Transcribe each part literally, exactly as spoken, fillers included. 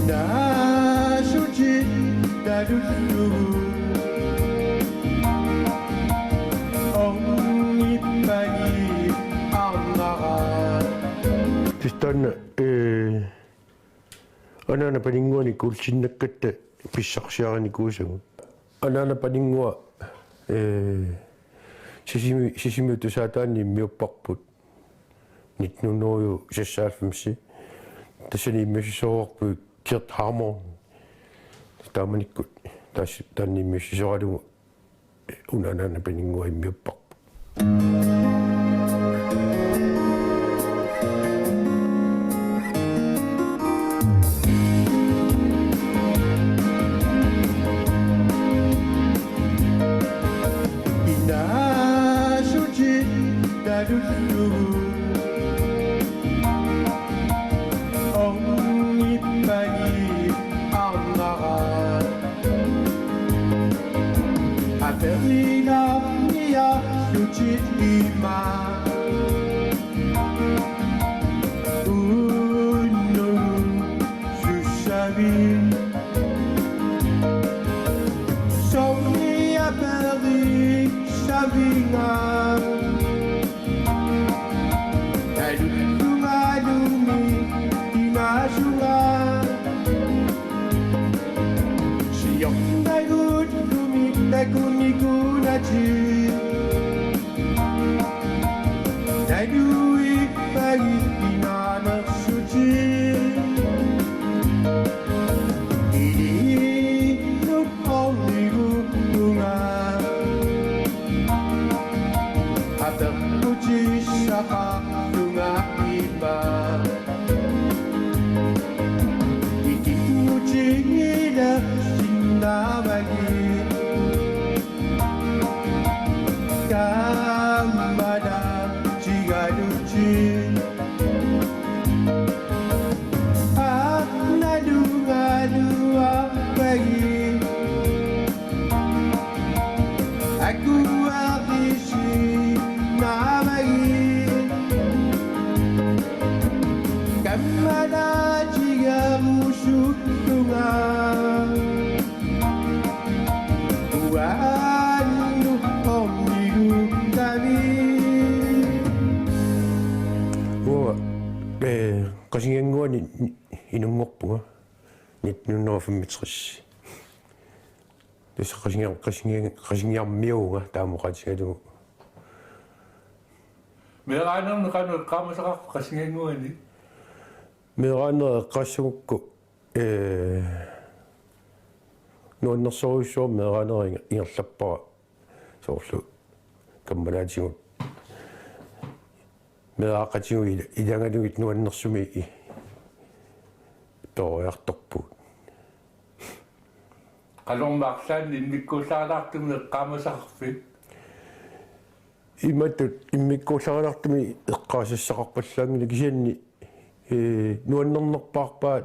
Naasutit nalullugu ornippagiit arnaraat. Tassa taanna, ee, Anaana Paninnguani kuultinnakkatta pissarsiarinikuusagut. Anaana Paninnguaq, ee, Sisimi-, Sisimiut tusaataanni immiupparput. Nitten hundrede seksoghalvfems. Tassani immiussisoorput Kurt Harmon. Taamanikkut taas-, taanna immiussisoralugu una Anaana Paninnguaq immiupparput. Naasutit nalullugu ornippagiit arnaraat. Aperilaarniarlutit ima unnugu sussavit. Soormi aperissavigit? Nalullungalumi inaasunga. Siornagullumi takunikuunatit. Naluippagit inaanersutit. Ilinnut ornigullunga. Apeqqutissaqarlunga ima. Ikinngutinngilaq sinnaavagi. Kammalatigalutit. Aap, nalugaluarpagit. Akuerisinnaammagit. Kammalatigerusullunga. Uannut orniguttavit. Uanga, ee, Qasigiannguani inunngorpunga nitten hundrede og femogtres. Tassa Qasigian-, Qasigian-, Qasigiarmiuunga taama oqaatigalugu. Meeraanerni qanoq eqqaamasaqarpa Qasigiannguani? Meeraaneq eqqaassagukku, ee, nuannersorujussuarmik meeraanera inger-, ingerlappara soorlu kammalaatigut. Meeraaqatigut ila-, ilagalugit nuannersumik i-, peroriartorpugut. Qanormi arlaannik immikkuullaarilaartumik eqqaamasaqarpit? Imatut immikkuullaarilaartumik eqqaasassaqarpallaanngilaq kisianni, ee, nuannernerpaarpaat,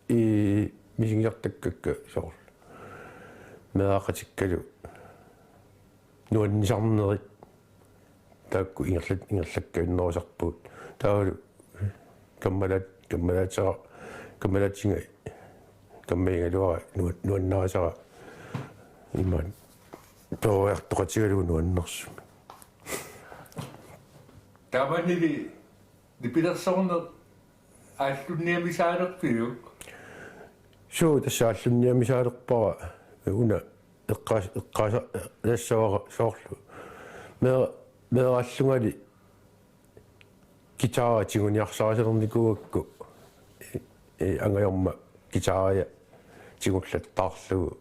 ee, misigisartakkakka soorlu. Meeraqatikkalu nuannisarnerit taakku ingerlat-, ingerlakkaannerusarpugut. Taavalu kammalaat-, kammalaatera-, kammalaatiga kammagigaluara nua-, nuannarisara imaat peroriartoqatigalugu nuannersumik. Taamanili nipilersorneq aallunniamisaalerpiuk? Suu, tassa aallunniamisaalerpara una eqqaas-, eqqaasa-, tassavara soorlu. Mee-, meeraallungali guitari tiguniarsarisarnikuugakku, ee, angajorma guitaria tigullattaarlugu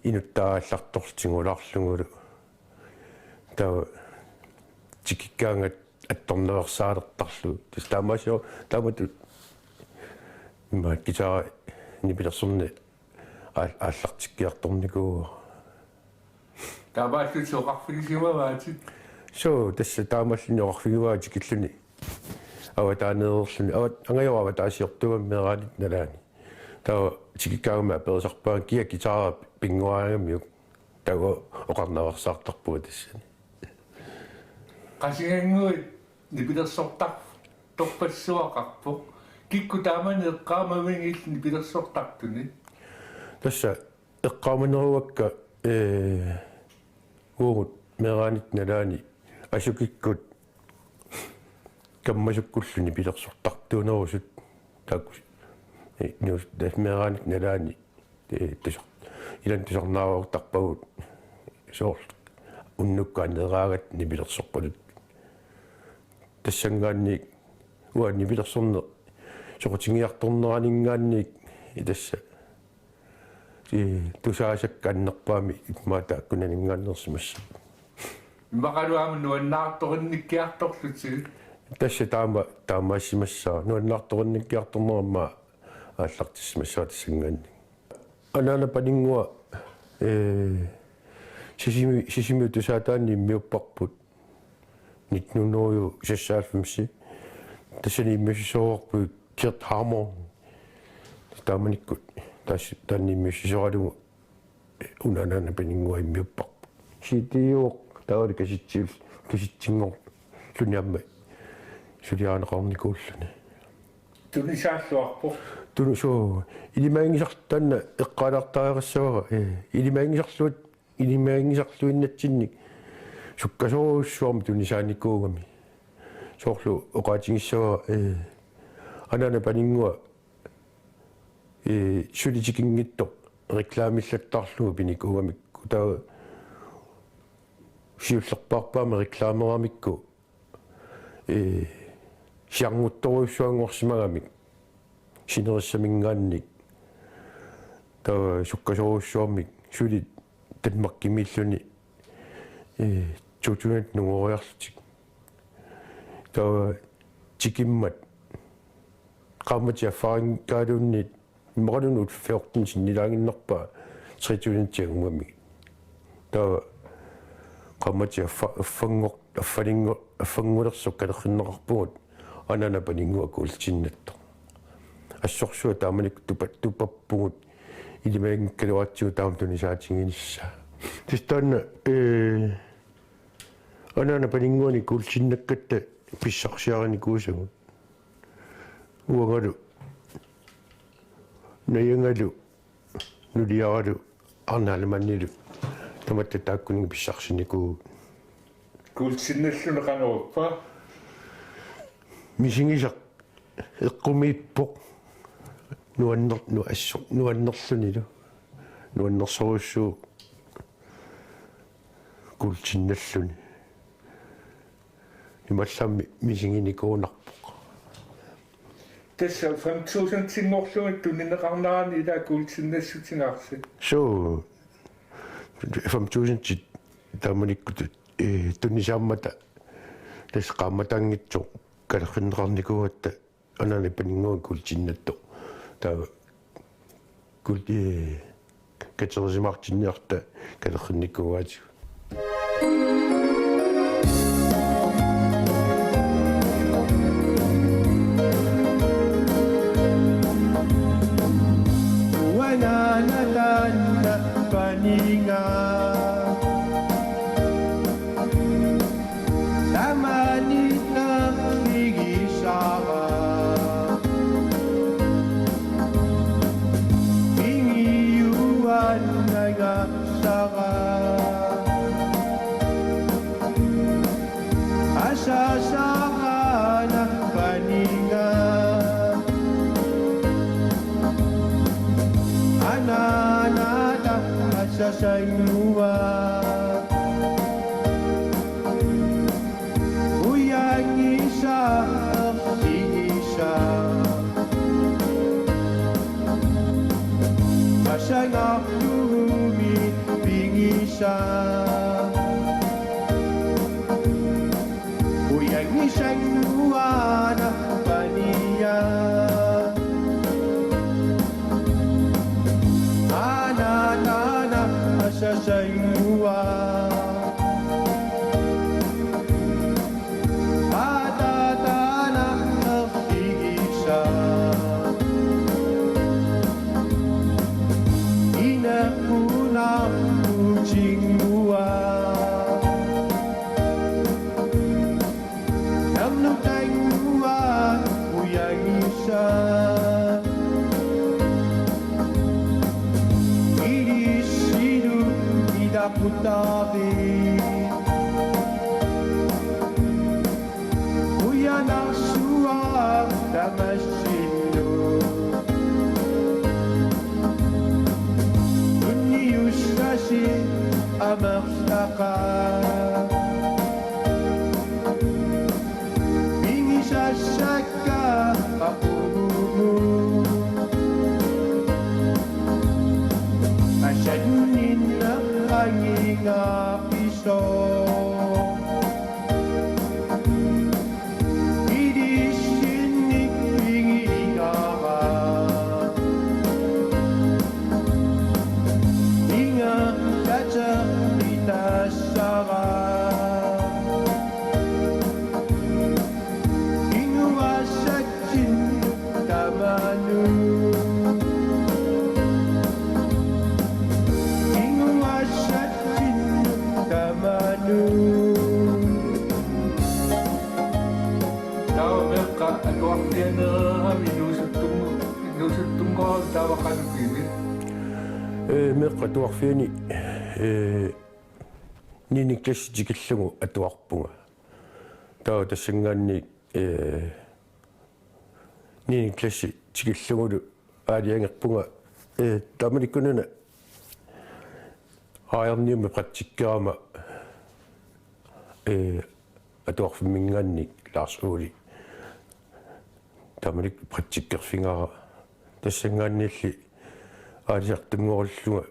inuttaa aallartorlugu tigulaarlugulu. Taava tikikkaangat attornaveersaalertarlugu. Tassa taamaasio-, taamatut imaat guitari nipilersorneq aal-, aallartikkiartornikuuara. Taamaallutit oqarfigisimavaatit? Suu, tassa taamaalluni oqarfigivara tikilluni. Avataaneerluni. Avat-, angajora avataasiortuugami meeraanitta nalaani. Taava tikikkaangama aperisarpara kia guitari pinnguaagamiuk. Taava oqarnaveersaartarpunga tassani. Qasigiannguit nipilersortar-, torpassuaqarpoq. Ikku taamani eqqaamavinngillat nipilersortartuni. Tassa eqqaamaneruakka, ee, uagut meeraanitta nalaani asukikkut kammasukkullu nipilersortartuunerusut taakku, ee, nuus-, tassa meeraanitta nalaani, ee, tusar-, ilani tusarnaartarpagut soorlu unnukkaanneeraagatta nipilersorpaluttoq. Tassanngaanniit uanga nipilersorneq soqutigiartorneraninngaanniit tassa, ee, tusaasakka annerpaamik immaqa taakkunaninngaanneersimassapput. Immaqalu aamma nuannaartorinnikkiartorlutit. Tassa taama, taamaassimassaaq. Nuannaartorinnikkiartorneq aamma aallartissimassaaq tassanngaanniit. Anaana Paninnguaq, ee, Sisimi-, Sisimiut tusaataanni immiupparput nitten hundrede seksoghalvfems. Tassani immiussisoorput Kurt Harmon. Taamanikkut taas-, taanna immiussisoralugu una Anaana Paninnguaq immiupparput. C D-uvoq taavalu kasetsiul-, kasetsinngorluni aamma suliarineqarnikuulluni. Tunisaalluarpoq. Tunu-, suu, ilimaginngisarl-, taanna eqqaalaartariaqassavara, ee, ilimaginngisarluat-, ilimaginngisarluinnatsinnik sukkasoorujussuarmik tunisaanikuugami. Soorlu oqaatigissavara, ee, Anaana Paninnguaq, ee, suli tikinngitsoq reklamillattarlugu pinikuugamikku. Taava siullerpaarpaamik reklameramikku, ee, siarnguttorujussuanngorsimagamik sinerissaminngaanniit. Taava sukkasoorujussuarmik suli Danmarkimiilluni, ee, to tusind nungoriarlutik. Taava tikimmat qaammatit affarinngikkaluunniit immaqaluunniit fjorten sinnilaaginnarpaa tre tusind angugamigit. Taava qaammatit affa-, affanngor-, affalinngor-, affanngulersoq kalerrinneqarpugut Anaana Paninnguaq kuultinnattoq. Assorsuaq taamanikkut tupa-, tupappugut ilimaginngikkaluaratsigu taama tunisaatiginissaa. Tassa taanna, ee, Anaana Paninnguanik kuultinnakkatta pissarsiarinikuusagut. Uangalu, Najangalu, nuliaralu, Arne Allemanilu, tamatta taakkuninnga pissarsinikuuvugut. Kuultinnalluni qanoq ippa? Misigisaq eqqumiippoq nuanner-, nu-, assut nuannerlunilu. Nuannersorujussuuvoq kuultinnalluni. Imaallaat misiginikuunarpoq. Tassa fem tusindinngorlugit tunineqarnerani ilaa kuultinnassutigaarsi. Suu, fem tusindit taamanikkut, ee, tunisaammata tassa qaammataanngitsoq kalerrinneqarnikuugatta Anaana Paninnguaq kuultinnattoq. Taava kuul-, ee, katersimaartinniarta kalerrinnikuugaatigut. Uanga Anaana Paninnguaq. Tamanit nerligisara. Pingiuannangassara. Asasara Anaana Paninnguaq. Anaanata asasannguaq. Ujangisaq erligisaq. Qasangarlugumi pigisaq. Ujangisannguaq Anaana Paninnguaq. Anaanata asasannguaq. Ataata Anaana erligisaq. Inequnarputinngua. Qutari. Qujanarsuaq tamassinnut. Tunniussasi amerlaqaaq. Pigisassakka qaqugugut. Asanninneq angingaarpisoq. Ilissinnik pigigara. Ingerlateqqitassara. Kinguassat- Kinguassatsinnik tamanut. Kinguassatsinnik tamanut. Taava meeqqat atuarfianeerami inuusuttunngor-, inuusuttunngorami taava qanoq ipimmi? Ee, meeqqat atuarfianni, ee, niende klassi tikillugu atuarpunga. Taava tassanngaanniit, ee, niende klassi tikillugulu aalajangerpunga, ee, taamanikkununa Aajorniummi praktikkerama, ee, atuarfimminngaanniit Lars Ole. Taamanikkut praktikkerfigara. Tassanngaanniilli aalisartunngorlunga,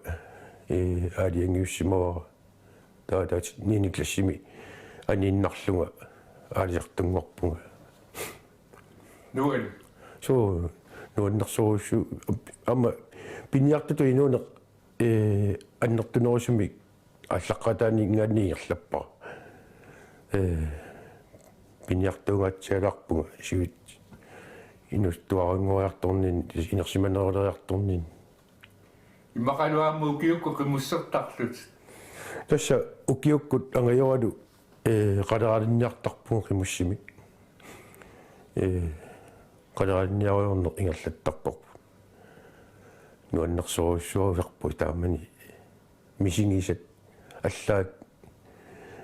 ee, aalajangiussimavara. Taava taava niende klassimi aniinnarlunga aalisartunngorpunga. Nuan. Suu, nuannersorujussuuvoq aamma piniartutut inuuneq, ee, annertunerusumik aallaqqaataaninngaanniit ingerlappara. Ee, piniartuungaatsialaarpunga siulleq inuusuttuaranngoriartorninni, inersimaneruleriartorninni. Immaqalu aamma ukiukkut qimussertarlutit. Tassa ukiukkut angajoralu, ee, qaleralinniartarpunga qimussimik. Ee, qaleralinniarujoorneq ingerlattarparput. Nuannersorujussuarusarput taamani misigisat allaat,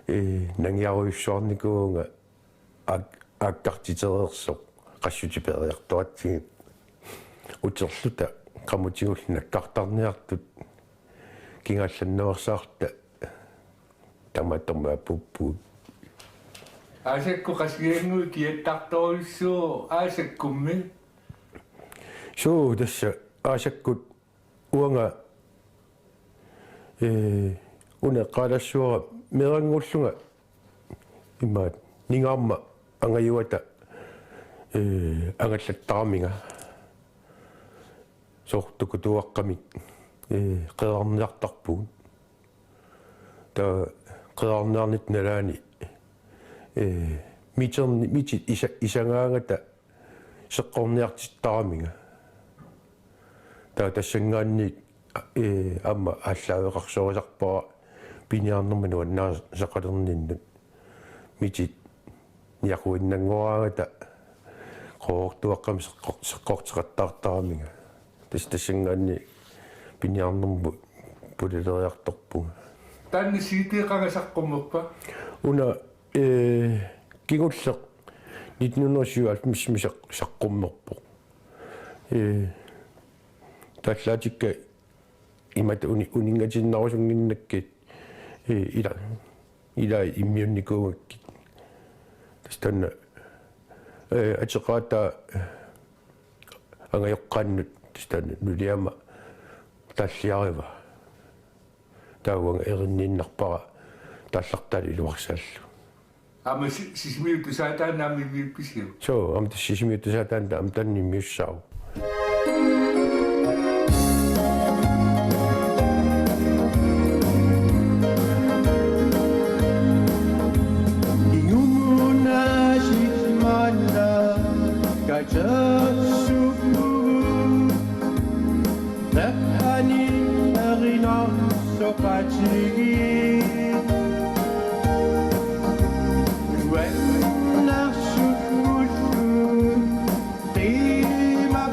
ee, nangiarujussuarnikuuvunga aak-, aakkartitereersoq qassutit peeriartoratsigit. Uterluta qamutigullu nakkartarniartut kingaallannerusaarluta tamatuma apuuppugut. Aasakkut qasigiannguit kiattartorujussuuvoq aasakkummi? Suu, tassa aasakkut uanga, ee, una eqqaalassuara meerannguullunga imaat ningaarma angajuata, ee, angallattaraminga soorlu takutuaqqamik, ee, qerarniartarpugut. Taava qerarniarnitsinni nalaani, ee, miterni-, mitit isa-, isagaangata seqqorniartittaraminga. Taava tassanngaanniit, ee, aamma aallaaveqarsorisarpara piniarnermut nuannarisaqalerninnut. Mitit niaquinnanngoraangata qoorutuaqqamik seqqor-, seqqorteqattaartaraminga. Tassa tassanngaanniit piniarnermut pulileriartorpunga. Taanna C D qanga saqqummerpa? Una, ee, kingulleq nitten hundrede syvoghalvfemsimi saq-, saqqummerpoq. Ee, taallaatikka imatut uni-, uninngatinnerusunnginnakkit, ee, ila-, ilaat immiunnikuugakkit. Tassa taanna, ee, ateqaataa angajoqqaannut tassa taanna nuliama taalliarivaa. Taava uanga erinniinnarpara taallartaalu iluarsaallu. Aamma Si-, Sisimiut tusaataannaami immiuppisiuk? Suu, aamma tassa Sisimiut tusaataannaami taanna immiussaavoq. Ingumunaasit maanna katersuupput. Tappani erinarsoqatigiit. Nuannarsukkullu qiima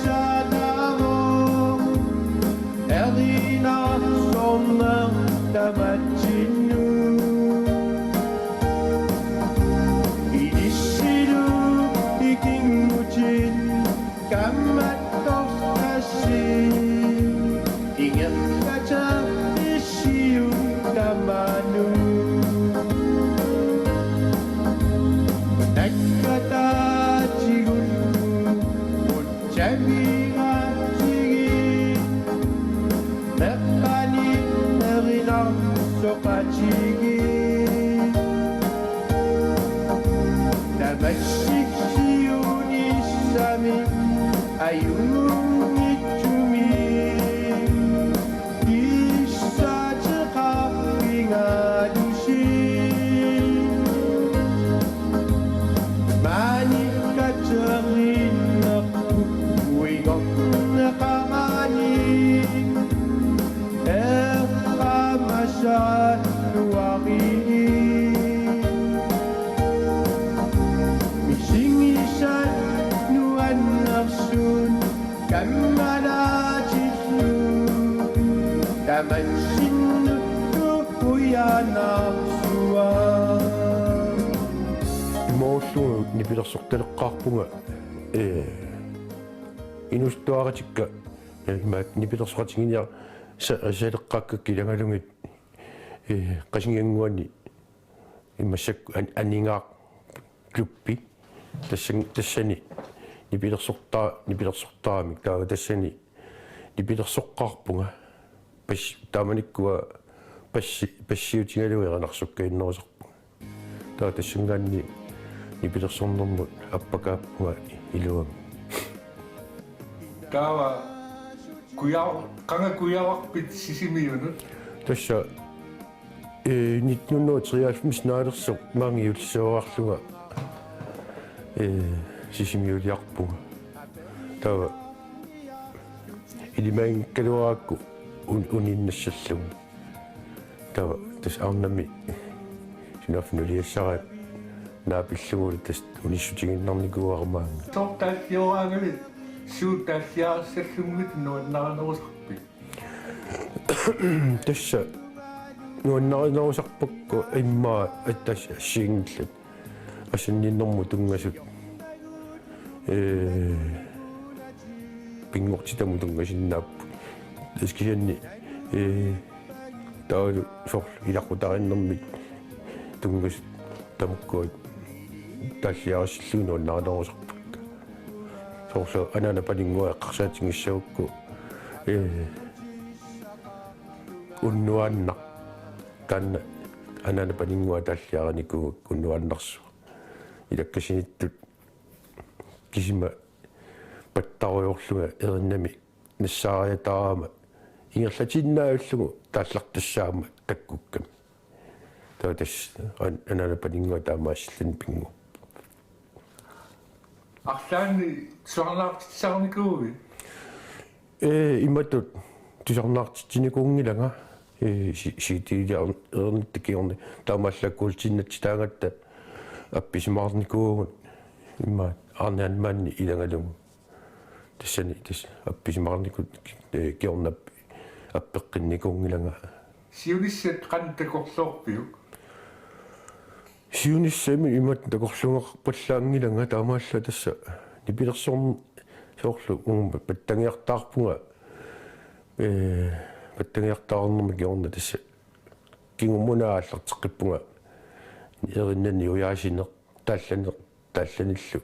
Saataavoq erinarsorneq tamatsinnut. Ilissilu ikinngutit kammattortassi. Ingerlateqqissiuk tamanut. Nakkataatigut Tamigaatigi meqqani erinarsoqatigi. Tamassi siunissami ajunngitsumi kissaateqarfigalusi. Maani kateriinnerput uigorneqarani eqqaamasaaluarit. Misigisat nuannersut kammalaatillu tamatsinnut ujanarsuaq. Imaallugu nipilersortaleqqaarpunga, ee, inuusuttuaratikka, ee, ima nipilersoqatigiinniar-, sa-, saleqqaakkakka ilagalugit, ee, Qasigiannguani immassakku an-, Aningaaq klubbi. Tassan-, tassani nipilersortaa-, nipilersortaramik, taava tassani nipilersoqqaarpunga. Pas-, taamanikkut passi-, passiutigalugu erinarsukkajunnerusarpunga. Taava tassanngaanniit nipilersornermut appakaappunga iluamik. Taava kuja-, qanga kujavarpit Sisimiunut? Tassa, ee, nitten hundrede og treoghalvfems naalersoq maanga juullissuararlunga, ee, Sisimiuliarpunga. Taava ilimaginngikkaluarakku un-, uniinnassallugu. Taava tassa arnami sunaaffa nuliassaraat naapillugulu tassa unissutigiinnarnikuuara maanga. Soorlu taallioraagamik suut taalliarissalluunniit nuannarinerusarpit? Tassa nuannarinerusarpakka immaqa tassa assigiinngillat. Assanninnermut tunngasut, ee, pinngortitamut tunngasinnaapput. Tassa kisianni, ee, taavalu soorlu ilaqutariinnermit tunngasut tamakkuat taalliarissallugu nuannarinerusarpakka. Soorlu anaana paninnguaq eqqarsaatigissagukku, ee, unnuaannaq. Taanna anaana paninnguaq taalliarinikuugakku unnuaannarsuaq. Ilakkasinittut kisima pattarujoorlunga erinnami nassaariataarama ingerlatiinnaavillugu taallartassaammat takkukkami. Taava tassa an-, anaana paninnguaq taamaasilluni pinngorpoq. Arlaanni tusarnaartitsisarnikuuit? Ee, imatut tusarnaartitsinikuunngilanga, ee, si-, C D-liornitta kingorna taamaallaat kuultiinnatsitaagatta appisimaarnikuuvugut immaqa Arne Anmanni ilagalugu. Tassani tassa appisimaarnikut, ee, kingorna appeqqinnikuunngilanga. Siunissat qanoq takorloorpiuk? Siunissami imatut takorluugaqarpallaanngilanga taamaallaat tassa nipilersorn-, soorlu uuma pattagiartaarpunga, ee, pattagiartaarnerma kingorna tassa kingumut una aallarteqqippunga erinnani ujaasineq taallani-, taallanillu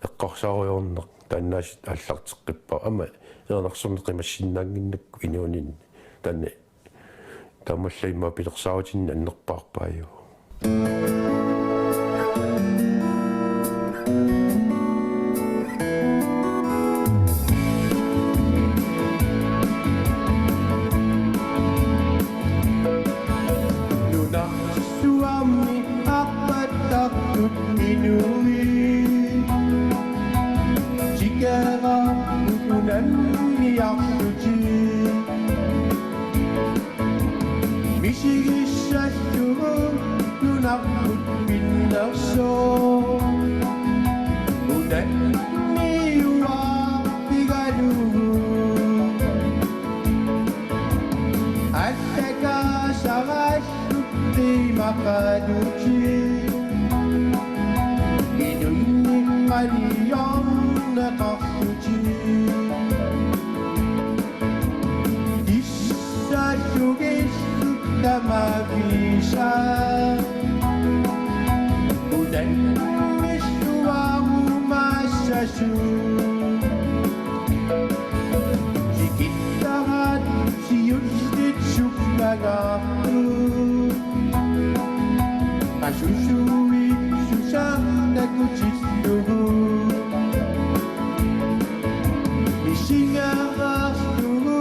eqqarsaarujoorneq taannaasiit aallarteqqippara aamma erinarsorneq qimassinnaannginnakku inuuninni taanna taamaallaat immaqa pilersaarutinni annerpaarpaajuvoq. Nunarsuarmi arpattartut inuit tikeraarput unammiarlutik. Misigissallugu nunarput pinnersoq. Unammiua Tikittaraat siulliit sukkagaartut. Qasusuit susaarnakutillugu. Misigaraarlugu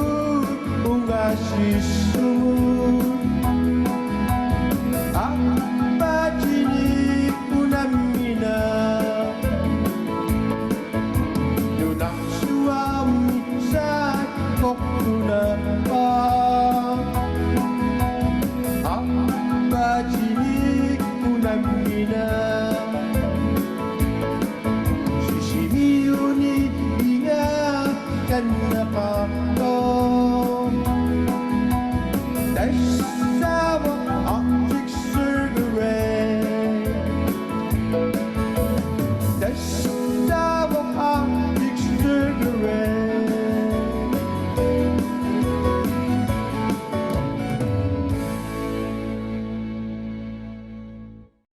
ungasissugut.